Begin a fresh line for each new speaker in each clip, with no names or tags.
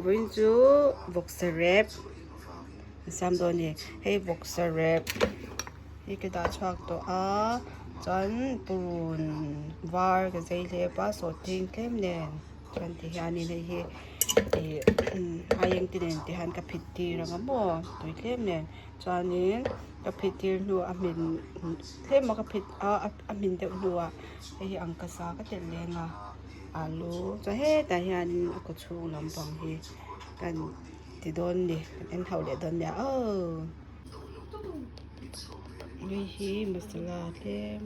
Vawiin chu vawksa rep an siam dawn a ni. Hei vawksa rep hi ka dah chhuak tawh a chuan purun var ka zei hlep a sawhthing tlem nen chuan ti hianin hei hi ih aieng te nen ti hian ka phit tir ang a maw tui tlem nen chuanin ka phit tir hnuah a hmin tlem a ka phit a a hmin deuh hnuah hei hi angkasa ka telh leng a. Alu chuan hetah hianin a kaw chhung lampang hi kan ti dawn ni kan en ho leh dawn nia aw hei hi masala tlem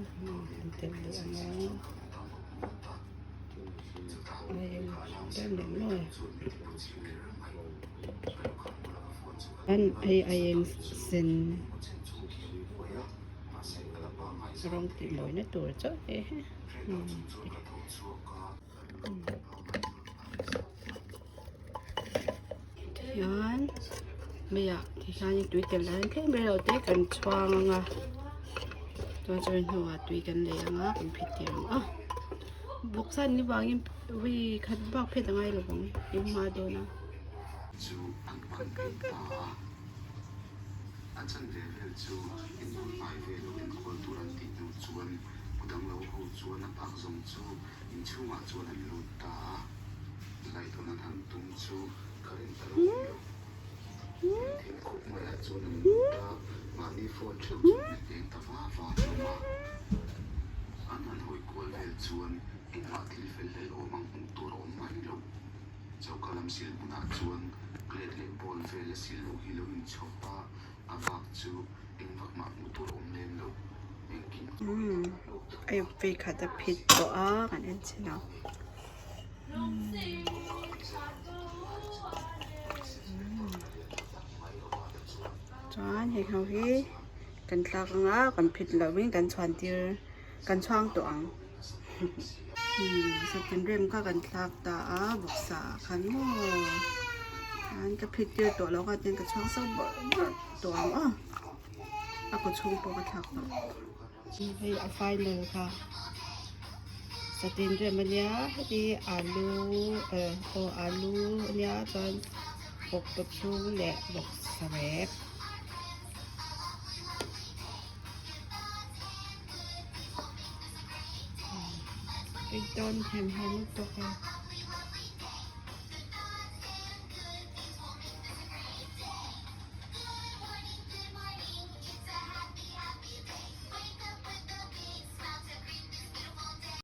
kan telh leh ang a tlem leh mawi chuan hei aieng sen rawng tih mawina tur chauh hi. Tihian meiah tihian tui telh dan tlem rei lo te kan chhuang ang a chuan chumi hnuah tui kan lei ang a kan phit tir ang a vawksa an nih vangin ri khat bak phet a ngai lo vang in hma dawn a.
Kudang lo ho chuan a bak zawng chu inchhungah chuan an lut ta a, light on an han tum chu current a lo awm lo. Thil khup maiah chuan an lut a, mahni phone theuh chu hmet eng ta va va hlawm a. An han hawi kual vel chuan engmah thil fel hlel awm ang hmuh tur a awm mai lo. Choka lam sil hmunah chuan plate leh bowl vel a sil loh hi lo inchhawp a, a bak chu engvak mah hmuh tur a awm lem lo. Engkim
Hei vei khat a phit tawh a kan en chhin ang. Chuan heng ho hi kan tlak ang a kan phit loh in kan chhuan tir kan chhuang tawh ang. Satin rem kha kan thlak ta a vawksa ah khan maw chuan ka phit tir tawh loh kha tin ka chhuang sauh bawrh bawrh tawh ang aw a kaw chhung pawh ka thlak tawh hei a final kha satin rem ania heti alu eh aw alu ania chuan vawk kaw chhung leh vawksa rep. Ei dawn hem hem lutuk e.